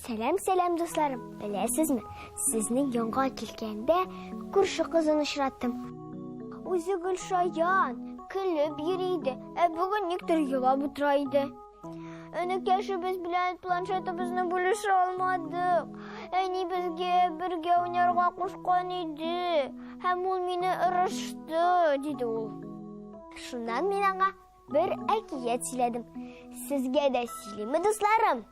Сәлам, сәлам, дусларым. Беләсезме, сезнең янга килгәндә күрше кызын очраттым. Үзе гел шаян, көлеп йөри иде, ә бүген никтер елап утыра иде. Энекәшебез белән планшетыбызны бүлешә алмадык. Әни безгә бергә уйнарга кушкан иде, һәм ул мине ырышты, диде ул. Шуннан мин аңа бер әкият сөйләдем. Сезгә дә сөйлиме, дусларым?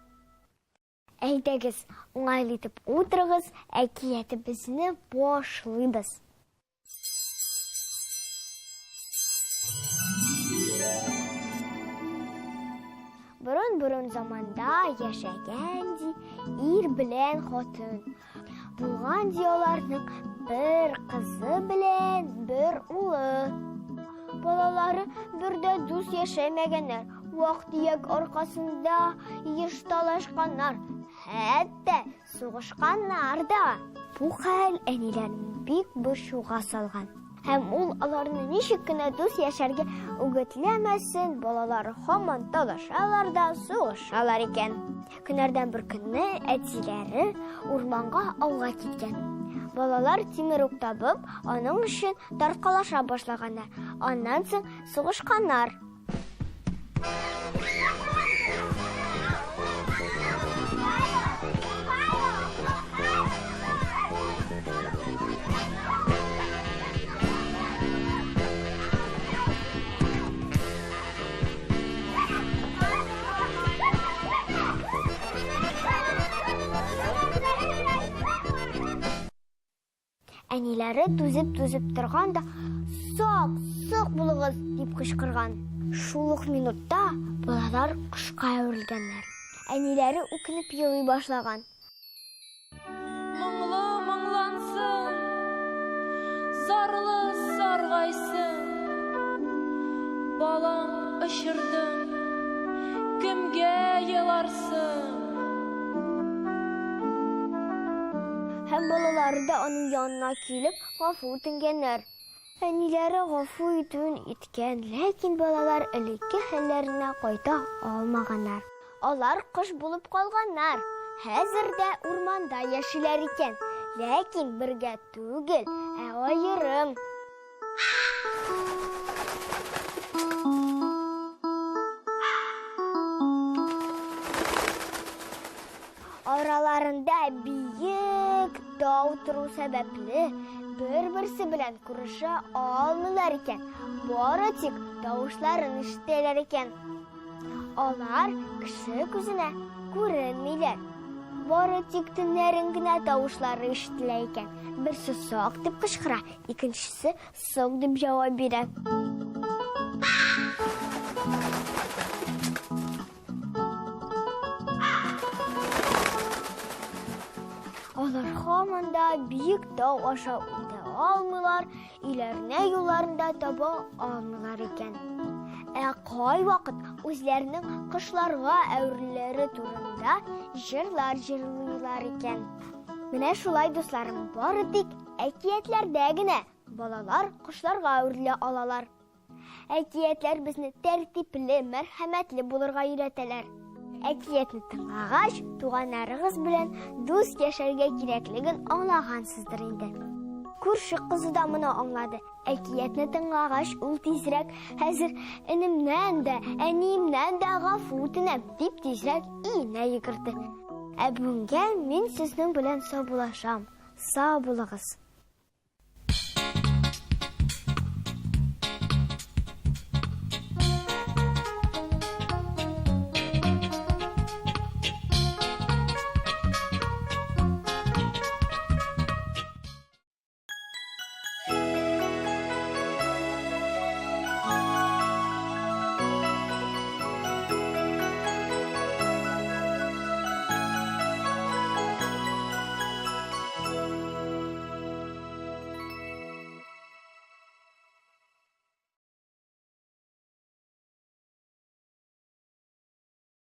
Әйдәгез, уңайлы итеп утырыгыз, әкиятебезне башлыйбыз. Борын-борын заманда яшәгән ди ир белән хатын. Булган ди аларның бер кызы белән бер улы. Балалары бер дә дус яшәмәгәннәр, вак-төяк аркасында еш талашканнар, хәтта Сугышканнар да. Бу хәл әниләрен бик борчуга салган. Һәм ул аларны ничек кенә дус яшәргә үгетләмәсен, балалары һаман талашалар да сугышалар икән. Көннәрдән бер көнне әтиләре урманга ауга киткән. Балалар тимер ук табып, аның өчен тарткалаша башлаганнар. Аннан соң сугышканнар. Әниләре түзеп-түзеп торган да, Сак, сак булыгыз, дип кычкырган. Шул ук минутта балалар кошка әверелгәннәр. Әниләре үкенеп елый башлаган. Моңлы моңлансын, зарлы саргайсын. Балаң очырдың, кемгә еларсың? Һәм балалары да аның янына килеп, гафу үтенгәннәр. Әниләре гафу итүен иткән, ләкин балалар элекке хәлләренә кайта алмаганнар. Алар кош булып калганнар. Хәзер дә урманда яшиләр икән, ләкин бергә түгел, ә аерым. Араларында биек тау тору сәбәпле, бер-берсе белән күрешә алмыйлар икән, бары тик тавышларын ишетәләр икән. Алар кеше күзенә күренмиләр. Бары тик төннәрен генә тавышлары ишетелә икән. Берсе сак дип кычкыра, икенчесе сок дип җавап бирә. Алар һаман да биек тау аша үтә алмыйлар, өйләренә юлларын да таба алмыйлар икән. Ә кайвакыт үзләренең кошларга әверелүләре турында җырлар җырлыйлар икән. Менә шулай, дусларым, бары тик әкиятләрдә генә балалар кошларга әверелә алалар. Әкиятләр безне тәртипле, мәрхәмәтле булырга өйрәтәләр. Әкиятне тыңлагач, туганнарыгыз белән дус яшәргә кирәклеген аңлагансыздыр инде. Күрше кызы да моны аңлады. Әкиятне тыңлагач, ул тизрәк хәзер энемнән дә, әниемнән дә гафу үтенәм, дип тизрәк өенә йөгерде. Ә бүгенгә мин сезнең белән саубуллашам. Сау булыгыз.